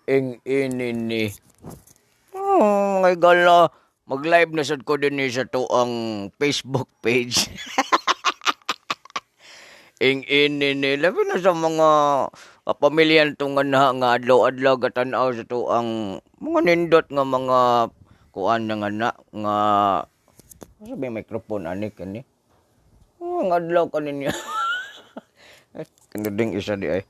Ing ini ni. Oh, mga gala, mag-live na sad ko din sa tuang Facebook page. Ing ini ni, labi na sa mga pamilya itong nga nga adlaw-adlaw gatan-aw sa tuang mga nindot nga mga kuan na nga na nga sabi microphone ani kani. Oh, ang adlaw kaninyo. Kano ding isa di ay.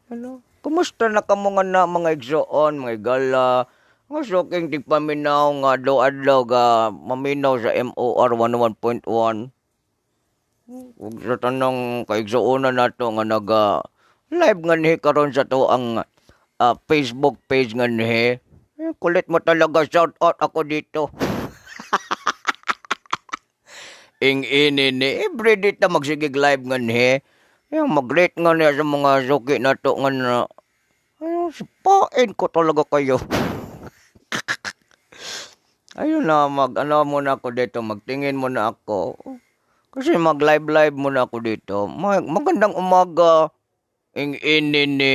Ano? Kumusta na kamo nga na mga igsoon, mga igala? Mga suking tigpaminaw nga adlaw-adlaw ga maminaw sa MOR 101.1. Ug sa tanang kaigsuonan nato nga naga live nga nihi karon sa to ang Facebook page nga nihi. Eh, kulit mo talaga, shout out ako dito. Ing ini ni every day ta magsigig live nga nihi. Yung mag-greet nga niya sa mga suki nato nga na ay, sipain ko talaga kayo. Ayun na, mag ano muna ako dito, magtingin muna ako. Kasi mag live live muna ako dito. Magandang umaga. Ing ini ni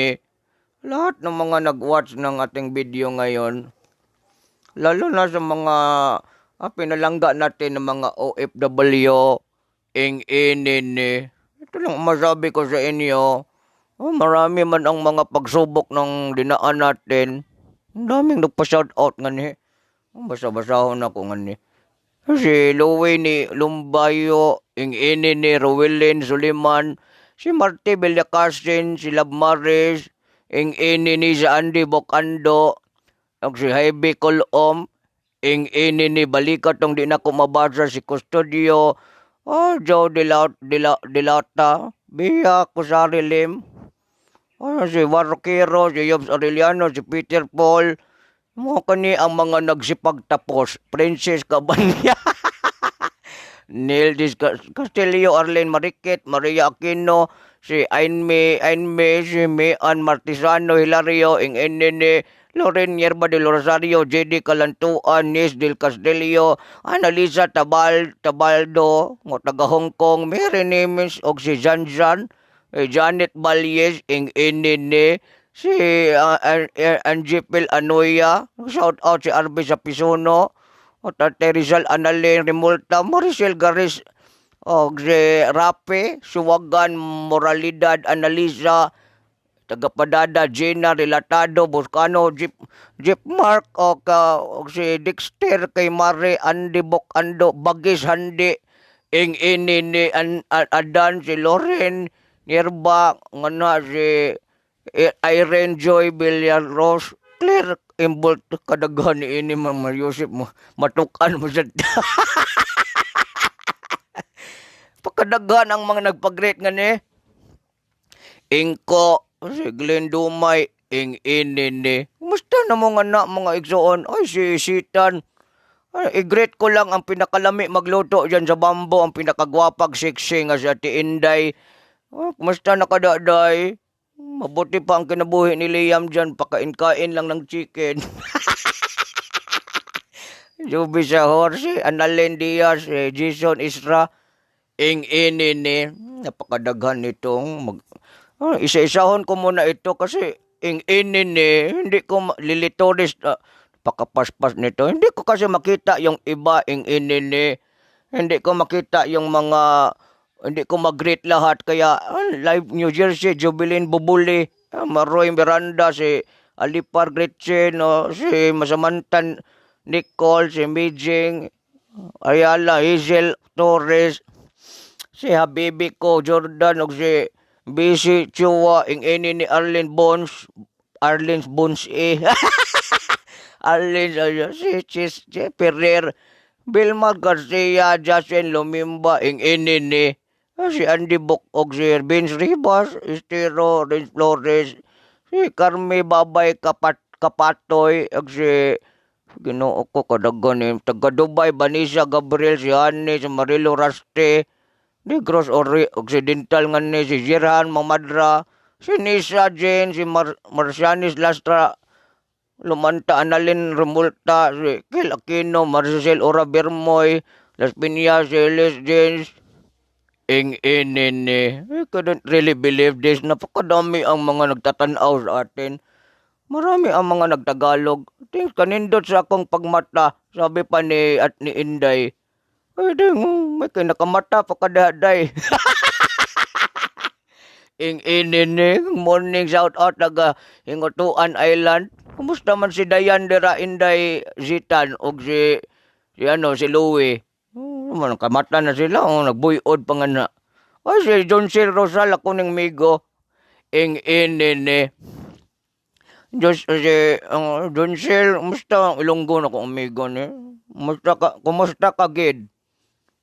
lahat ng mga nag-watch ng ating video ngayon. Lalo na sa mga pinalangga natin ng mga OFW. Ing ini ni. Ito lang masabi ko sa inyo. Oh, marami man ang mga pagsubok ng dinaan natin. Ang daming nagpa-shoutout nga ni. Oh, basa-basahon ako nga ni. Si Louie ni Lumbayo, ing ini ni Rowelin Suliman, si Marty Villacasin, si Lab Maris, ing ini ni si Andy Bocando, ug si Jaime Colom, ing ini ni balika tong di na ko mabasa si Custodio, oh, Joe Dilata, Bia Kusari Lim, oh, si Warokero, si Yobs Arellano, si Peter Paul, mga kani ang mga nagsipagtapos, Princess Cabanya, Neil Castillo, Arlene Mariquit, Maria Aquino, si Ainme, Ainme, si Mian Martisano, Hilario, ing ni Loren Yerba del Rosario, JD Kalantuan, Nis del Castillo, Annalisa Tabal, Tabaldo, nga taga Hong Kong, Mary Nimes, og si Janjan, eh, Janet Balyes, ing ni si Angie Anoya, shout out si Arby Sapisono, o Tate Rizal Analen Remulta, Maricel Garis, o si Rape, Suwagan, Moralidad, Analisa, Tagapadada, Gina, Relatado, Boscano, Jeep, Jeep Mark, o, ka, o si Dexter, kay Mare, Andy Bocando, Bagis Handi, ing ini ni Adan, si Loren, Nirba, nga na si Irene Joy Villarros, Claire Imbolt, kadaghan ni ini Mama Yosef mo, matukan mo sa pagkadaghan ang mga nagpag-greet nga ni. Ingko, si Glenn Dumay, ing ini ni. Kumusta na mga na mga igsoon? Ay, si Sitan. Ay, i-greet ko lang ang pinakalami magluto dyan sa Bambo, ang pinakagwapag sexy nga si Ate Inday. Oh, kumusta na kadaday? Mabuti pa ang kinabuhi ni Liam dyan, pakain-kain lang ng chicken. Juby Sahor, si Annalyn Diaz, si Jason Isra, ing ini ni, napakadaghan nitong isa-isahon ko muna ito kasi ing ini ni, hindi ko lilitoris, napakapaspas nito. Hindi ko kasi makita yung iba ing ini ni, hindi ko makita yung mga, hindi ko mag-greet lahat kaya live New Jersey, Jubilin Bubuli, Maroy Miranda, si Alipar Gretchen, oh, si Masamantan Nicole, si Mijing, Ayala, Hazel Torres, si Habibi ko, Jordan, ug si BC Chua, ing ini ni Arlene Bones, Arlene Bones eh. Arlene, si Chis, si Ferrer, Vilma Garcia, Justin Lumimba, ing ini ni, si Andy Bok og si Vince Ribas, Estero, Renz Flores, si Carme Babay Kapat, Kapatoy, ug si Ginoo ko kadaghan ni taga Dubai, Vanessa Gabriel, si Hanny, si Marilo Raste, Negros Ori Occidental nga ni si Jirhan Mamadra, si Nisa Jane, si Marcianis Lastra, Lumanta Analin Remulta, si Kel Aquino, Marcel Ora Bermoy, Las Piñas, si Liz James, ing ini ni. I couldn't really believe this. Napakadami ang mga nagtatanaw sa atin. Marami ang mga nagtagalog. Thanks kanindot sa akong pagmata, sabi pa ni at ni Inday. Ay, di, may kinakamata pa kadaday. Ing ini morning shout out taga Hingutuan Island. Kumusta man si Dayan dira, Inday Zitan, og si si ano si Louie? Oh, man kamata na sila, oh, nagbuyod pa nga na. Ay, si John C. Rosal, ako ning migo. Ing ini. Diyos, si John C. Kumusta ang Ilonggo na kong amigo ni? Kumusta ka, kumusta ka, gid?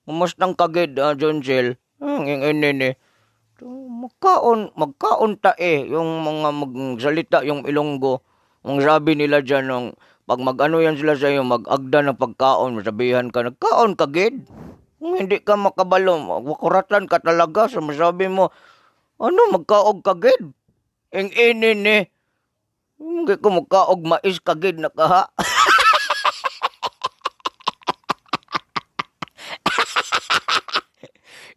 Kumusta ang kagid, John C.? Ang ing ini ni. Magkaon, magkaon ta eh, yung mga magsalita yung Ilonggo. Ang sabi nila dyan, ng, pag mag-ano yan sila sa iyo, mag-agda ng pagkaon, masabihan ka, "Nagkaon ka, gid?" Kung hindi ka makabalo, wakuratan ka talaga, so masabi mo, ano, "Magkaog ka, gid?" Ing ini ni. Hindi ko magkaog mais kagid na kaha.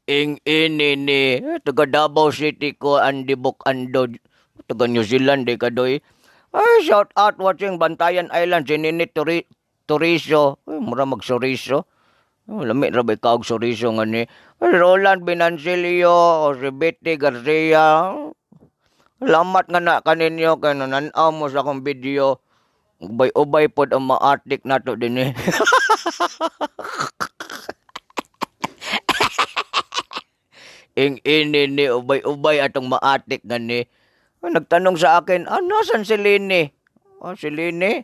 Ing ini ni, taga Davao City ko, Andy Bukando, taga New Zealand di ka doy. Ay, shout out watching Bantayan Island, si Nini Toriso. Ay, mura magsoriso. Oh, lami ra ba ikaw og soriso nga ni. Ay, Roland Binancilio, o si Betty Garcia. Salamat nga na kaninyo kay nanan-aw mo sa akong video. Ubay-ubay pod ang maatik nato din eh. Ing ini ni, ubay-ubay atong maatik nga ni. Ay, nagtanong sa akin, "Nasan si Lini?" "Ah, si Lini?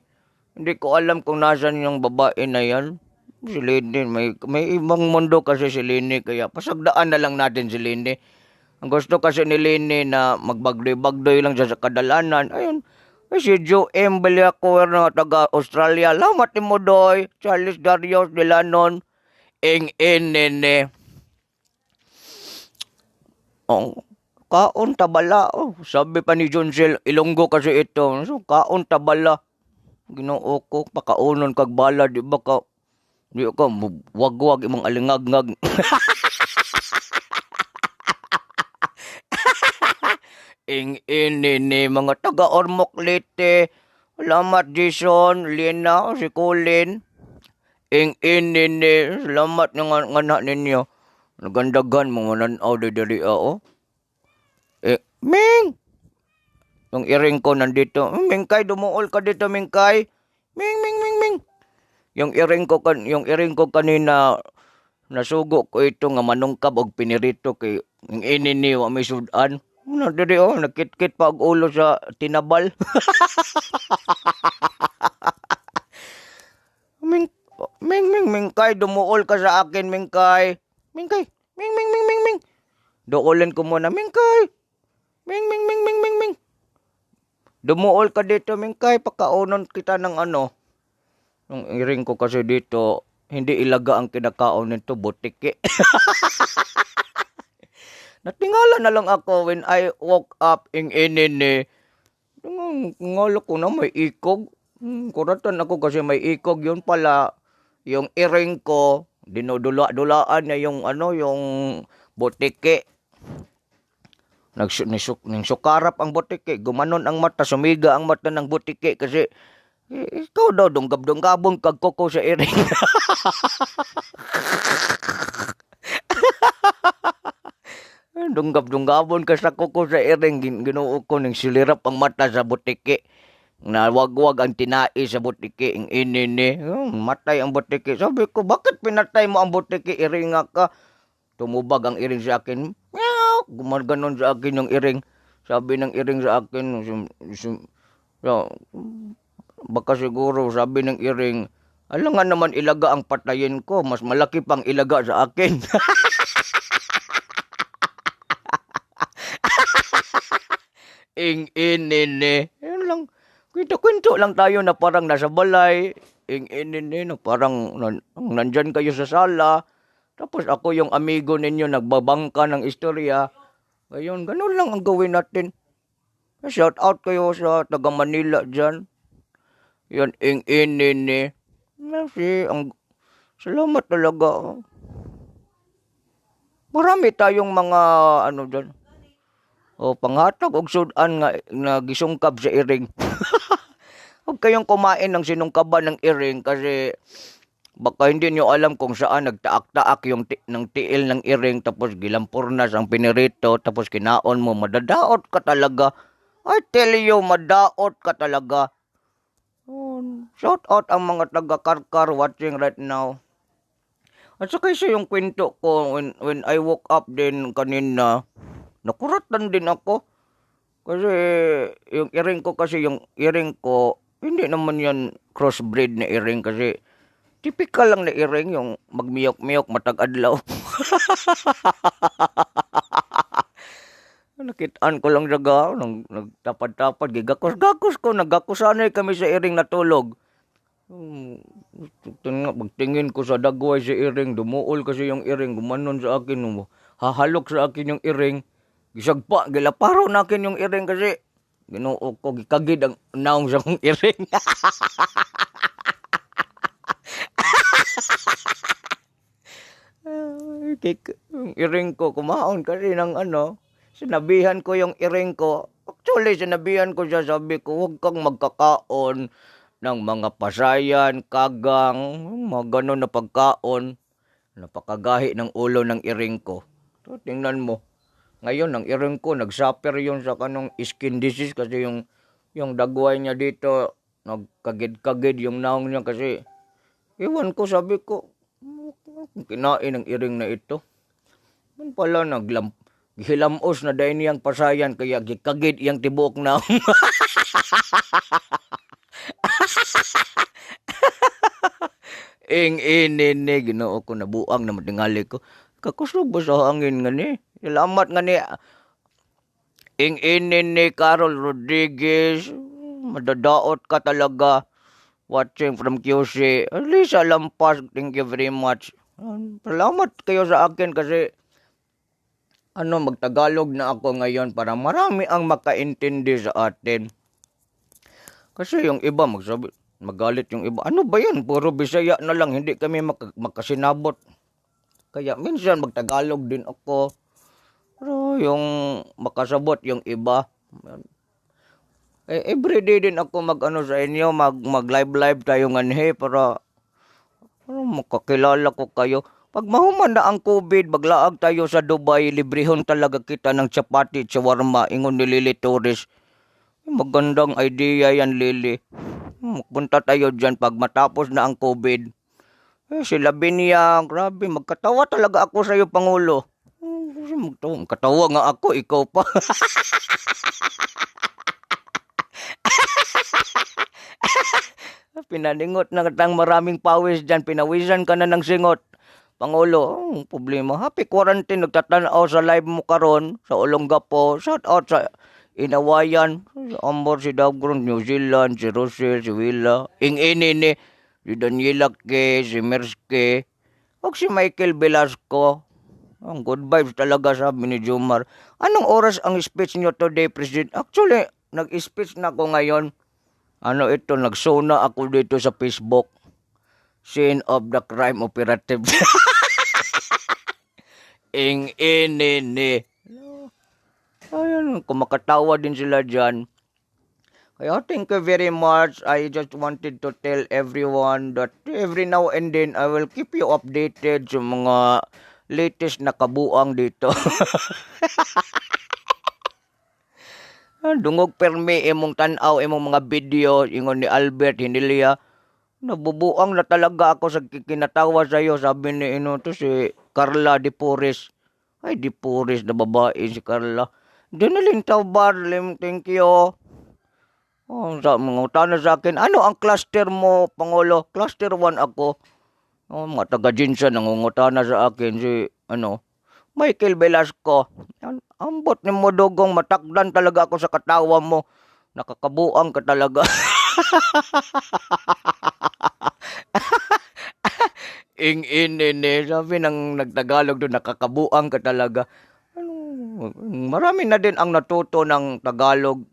Hindi ko alam kung nasan yung babae na yan. Si Lini, may ibang mundo kasi si Lini, kaya pasagdaan na lang natin si Lini." Ang gusto kasi ni Lini na magbagdoy-bagdoy lang siya sa kadalanan. Ayun, ay, si Joe M. Beliacoer na taga Australia. Lamat ni mo, doy. Charles Darius Delanon. Ing inene. Oh, kaon tabala. Oh, sabi pa ni John Sel, Ilonggo kasi ito. So, kaon tabala. Ginoo ko, pakaunon kag bala, di ba ka, di ka, wagwag imong alingagngag. Ing ini ni mga taga Ormoc Leyte. Salamat Jason, Lena, si Colin. Ing ini ni, salamat nga nga na ninyo. Nagandagan mo mananaw di diri oh. Eh, Ming! Yung iring ko nandito. Mingkay, dumuol ka dito, Mingkay. Ming, Ming, Ming, Ming. Yung iring ko kanina, nasugo ko ito nga manungkab og pinirito kay yung ini ni wa may sudan. Ano diri oh, nakitkit pa og ulo sa tinabal. Ming, Ming, Ming, Mingkay, dumuol ka sa akin, Mingkay. Mingkay, Ming, Ming, Ming, Ming, Ming. Duolin ko muna, Mingkay. Ming, Ming, Ming, Ming, Ming, Ming. Dumuol ka dito, Mingkay, pakaunon kita ng ano. Yung iring ko kasi dito, hindi ilaga ang kinakaon nito, butiki. Natingala na lang ako when I woke up ing inini. Ngalo ko na may ikog. Kuratan ako kasi may ikog. Yun pala, yung iring ko, dinudula-dulaan niya yung ano, yung butiki. Ning sukarap ang butiki, gumanon ang mata, sumiga ang mata ng butiki kasi ikaw daw, dunggab-dunggabong kag kuko sa iring. Dunggab-dunggabon ka sa kuko sa iring, Ginoo ko, ning silirap ang mata sa butiki. Nawagwag ang tinai sa butiki, ang inini. Matay ang butiki. Sabi ko, "Bakit pinatay mo ang butiki, iringa ka?" Tumubag ang iring sa akin. Meow! Gumaganon sa akin yung iring. Sabi ng iring sa akin, baka siguro sabi ng iring, "Alangan naman ilaga ang patayin ko, mas malaki pang ilaga sa akin." Ing inini. Yun lang. Kwento-kwento lang tayo na parang nasa balay. Ing inini na parang nandyan kayo sa sala. Tapos ako yung amigo ninyo nagbabangka ng istorya. Ayun, ganun lang ang gawin natin. Shout out kayo sa taga Manila dyan. Yan, ing inini. Kasi, ang, salamat talaga. Marami tayong mga ano dyan. O, panghatag og sudan nga, nga gisungkab sa iring. Huwag kayong kumain ng sinungkaban ng iring kasi baka hindi nyo alam kung saan nagtaak-taak yung ng tiil ng iring, tapos gilampurnas ang pinirito, tapos kinaon mo, madadaot ka talaga. I tell you, madaot ka talaga. Oh, shout out ang mga taga-Karkar watching right now. At saka isa yung kwento ko, when I woke up din kanina, nakuratan din ako. Kasi yung iring ko kasi, yung iring ko, hindi naman yan crossbreed na iring kasi typical lang na iring yung magmiyok-miyok matag adlaw. Nakitaan ko lang daga, nang nagtapad-tapad, gigakos-gakos ko, nagakusanay kami sa iring natulog. Pagtingin ko sa dagway si iring, dumuol kasi yung iring, gumanon sa akin, hahalok sa akin yung iring, gisagpa, gilaparo na akin yung iring kasi, Ginoo ko, gikagid ang naong sa akong iring. Ay, yung iring ko, kumaon kasi ng ano, sinabihan ko yung iring ko. Actually, sinabihan ko siya, sabi ko, huwag kang magkakaon ng mga pasayan, kagang, mga ganun na pagkaon. Napakagahi ng ulo ng iring ko. So, tingnan mo. Ngayon, ang iring ko, nagsuffer yun sa kanong skin disease kasi yung dagway niya dito, nagkagid-kagid yung naong niya kasi, ewan ko, sabi ko, kinain ang iring na ito. Yun pala, gilamos na dahil niyang pasayan, kaya gikagid iyang tibuok naong. Ing ini ni Ginoo ko, nabuang na matingali ko. Kakusog ba sa hangin nga ni? Salamat nga ni. Ing ini ni Carol Rodriguez, madadaot ka talaga. Watching from QC. Lisa Lampas, thank you very much. Salamat kayo sa akin kasi magtagalog na ako ngayon para marami ang makaintindi sa atin. Kasi yung iba magsabi, magalit yung iba. Ano ba yan? Puro Bisaya na lang, hindi kami makasinabot. Kaya minsan magtagalog din ako. Pero yung makasabot yung iba. Everyday din ako mag-ano sa inyo, mag-live live tayo nganhe para makakilala ko kayo. Pag mahuman na ang COVID, maglaag tayo sa Dubai, librehon talaga kita ng chapati at shawarma, ingon ni Lily Torres. Magandang idea yan, Lily. Punta tayo dyan pag matapos na ang COVID. Si Lavinia, grabe, magkatawa talaga ako sa'yo, Pangulo. Kasi magkatawa nga ako, ikaw pa. Pinaningot na kitang maraming pawis dyan, pinawisan ka na ng singot. Pangulo, ang problema. Happy quarantine, nagtatanaw sa live mo karon sa Olongapo. Shout out sa Inawayan, si Amor, si Dagron, New Zealand, si Rosel, si Willa, Ing ini ni, si Daniela K, si Merske, o si Michael Velasco. Ang good vibes talaga, sabi ni Jomar. Anong oras ang speech niyo today, President? Actually, nag-speech na ako ngayon. Ano ito, nagsuna ako dito sa Facebook. Scene of the crime operative. Ing ini ni. Ayun, kumakatawa din sila dyan. Kaya thank you very much. I just wanted to tell everyone that every now and then I will keep you updated sa mga latest na kabuang dito. Dungog permi imong tan-aw imong mga video, ingon ni Albert Hinilia. Nabubuang na talaga ako sa kinatawa sa iyo, sabi ni ino to si Carla Di Pures. Ay, Di Pures na babae si Carla. Dinalin Tawbar, lim, thank you. Oh, sa mga utana sa akin, ano ang cluster mo, Pangulo? Cluster 1 ako. Oh, mga taga-Jinsa nangungutana sa akin si Michael Velasco. Ambot ni mo dugong, matakdan talaga ako sa katawa mo. Nakakabuang ka talaga. Ing ini, sabi ng nagtagalog doon, nakakabuang ka talaga. Ano, marami na din ang natuto ng Tagalog.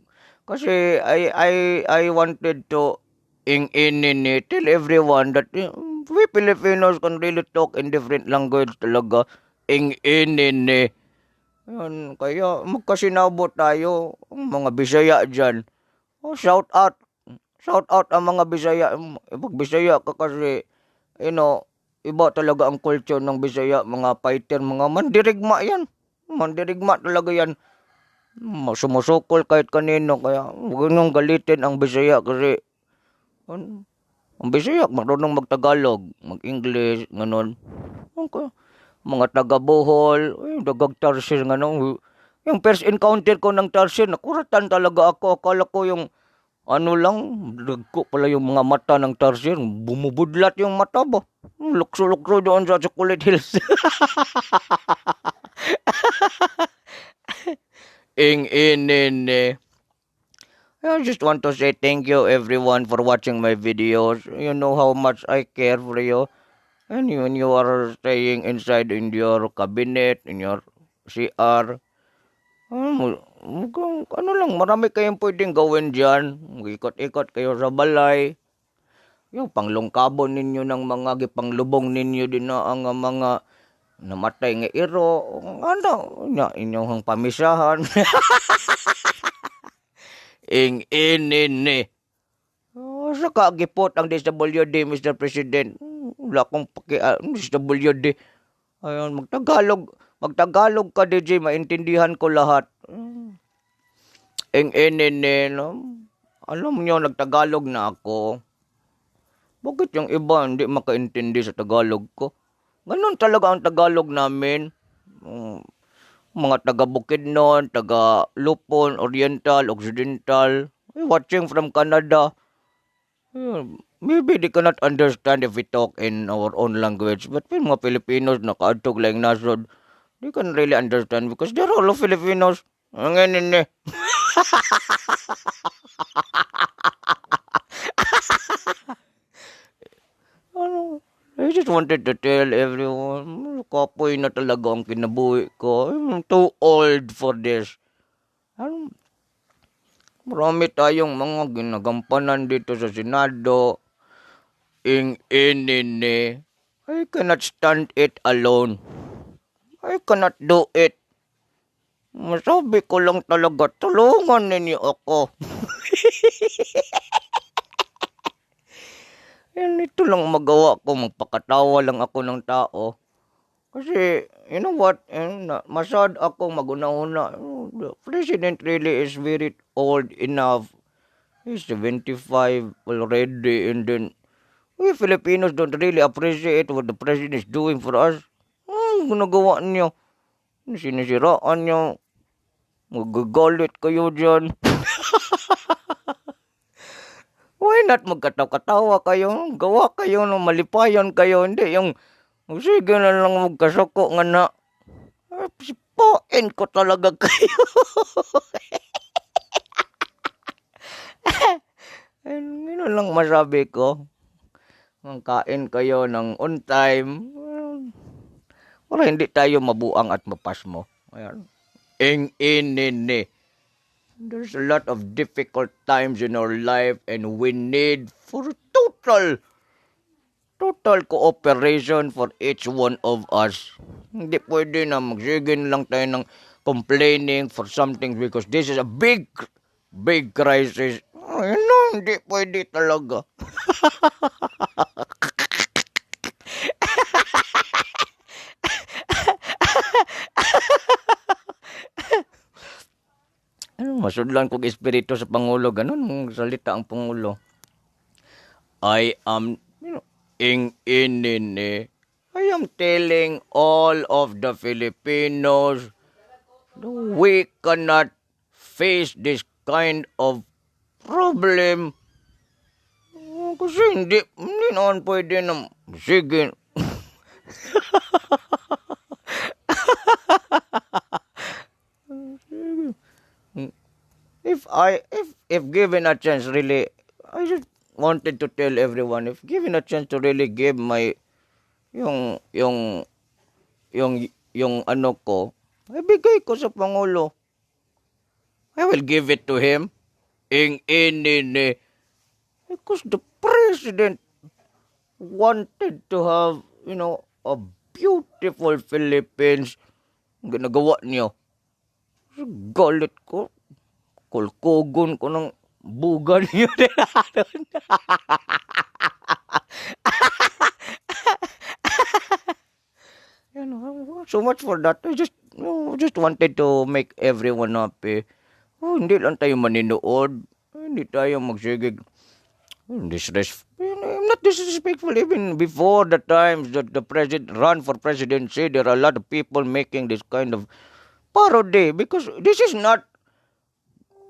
Kasi I wanted to ing ini tell everyone that we Filipinos can really talk in different language talaga. Ing ini. Ayun, kaya magkasinabot tayo, ang mga Bisaya dyan. Oh, shout out. Shout out ang mga Bisaya. Pag Bisaya ka kasi, iba talaga ang culture ng Bisaya, mga fighter, mga mandirigma yan. Mandirigma talaga yan. Sumusukol kahit kanino, kaya huwag niyong galitin ang Bisaya kasi ang Bisaya marunong magtagalog, mag-English, ganun. Okay. Mga taga Bohol, ay, dagag tarsier nga no. Yung first encounter ko ng tarsier, nakuratan talaga ako. Akala ko yung ano lang, dagko pala yung mga mata ng tarsier. Bumubudlat yung mata ba? Lukso-lukso doon sa Chocolate Hills. Ing inene. I just want to say thank you, everyone, for watching my videos. You know how much I care for you. And when you are staying inside in your cabinet, in your CR, ano lang, marami kayong pwedeng gawin dyan. Ikot-ikot kayo sa balay. Yung panglungkabon ninyo ng mga gipanglubong ninyo din na ang mga namatay nga iro. Ano, nya, inyong pamisahan. Ing inini. Oh, saka gipot ang DSWD, Mr. President. Wala akong paki DSWD. Ayun, magtagalog, magtagalog ka, DJ, maintindihan ko lahat. Ing inini, no? Alam niyo, nagtagalog na ako. Bakit yung iba hindi makaintindi sa Tagalog ko? Ganun talaga ang Tagalog namin. Mga taga Bukidnon, taga Lupon, Oriental, Occidental, ay, watching from Canada. Ayun, maybe they cannot understand if we talk in our own language. But when mga Filipinos nakaadtog laing nasod, they can really understand because they're all of Filipinos. Ang ganun eh. Ano, I just wanted to tell everyone, kapoy na talaga ang kinabuhi ko. I'm too old for this. Ano, marami tayong mga ginagampanan dito sa Senado. Ing inini. I cannot stand it alone. I cannot do it. Masabi ko lang talaga, tulungan ninyo ako. Yan, ito lang magawa ko, magpakatawa lang ako ng tao. Kasi, you know what, masad ako maguna-una. The president really is very old enough. He's 75 already, and then we Filipinos don't really appreciate what the president is doing for us. Anong ginagawa niyo? Sinisiraan niyo. Magagalit kayo dyan. Why not magkatawa-katawa kayo? Gawa kayo ng malipayan kayo. Hindi yung sige na lang magkasuko nga na. Ay, sipain ko talaga kayo. And yun lang masabi ko. Magkain kayo ng on time. Para hindi tayo mabuang at mapasmo. Ayan. Ing inini. There's a lot of difficult times in our life and we need for total cooperation for each one of us. Hindi pwede na magsigin lang tayo ng complaining for something because this is a big, big crisis. Ay, no, hindi pwede talaga. Ano, masudlan kog espiritu sa Pangulo. Ganun mong salita ang Pangulo. I am, ing inini. I am telling all of the Filipinos, we cannot face this kind of problem. Kasi hindi naman pwede na, sige. If given a chance, really, I just wanted to tell everyone, if given a chance to really give my, yung ano ko, ibigay ko sa Pangulo. I will give it to him. Ing inini. Because the president wanted to have a beautiful Philippines. Ang ginagawa niyo. Galit ko. Kulkugon ko ng Bugan yun. So much for that. I just, no, just wanted to make everyone happy. Oh, hindi lang tayo maninood. Hindi tayo magsigig. I'm not disrespectful. Even before the times that the president run for presidency, there are a lot of people making this kind of parody because this is not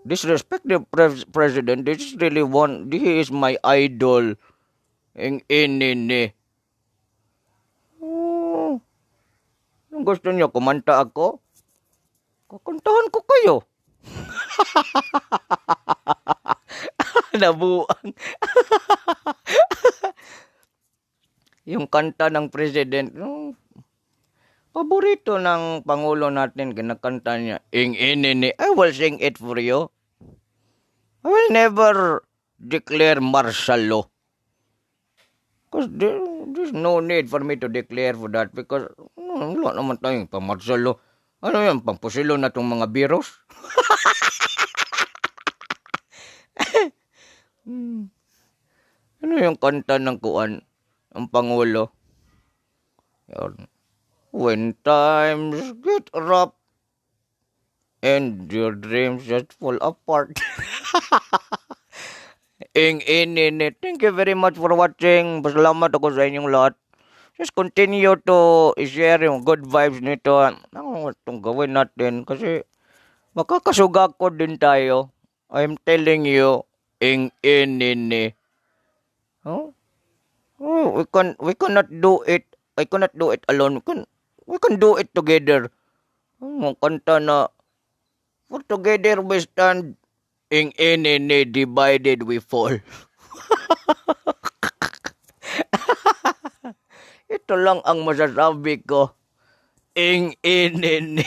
disrespect the president. This is really one. He is my idol. Ing inini. Oh, anong gusto niyo? Kumanta ako? Kakantahan ko kayo. Nabuang. Yung kanta ng president, yung paborito ng pangulo natin, kinakanta niya, Ing inini. I will sing it for you. I will never declare martial law. Because there's no need for me to declare for that because no, wala naman tayong pa-martial law. Ano yan, pampusilo na itong mga biros? Ano yung kanta ng kuan, ang Pangulo? Yun. When times get rough and your dreams just fall apart. Ing inini. Thank you very much for watching. Pasalamat ako sa inyong lahat. Just continue to share yung good vibes nito. Ano itong gawin natin? Kasi makakasuga ko din tayo. I'm telling you, ing inini. Huh? Oh, we cannot do it. I cannot do it alone. We can do it together. Ang kanta na for together we stand, ing inini, divided we fall. Ito lang ang masasabi ko. Ing inini.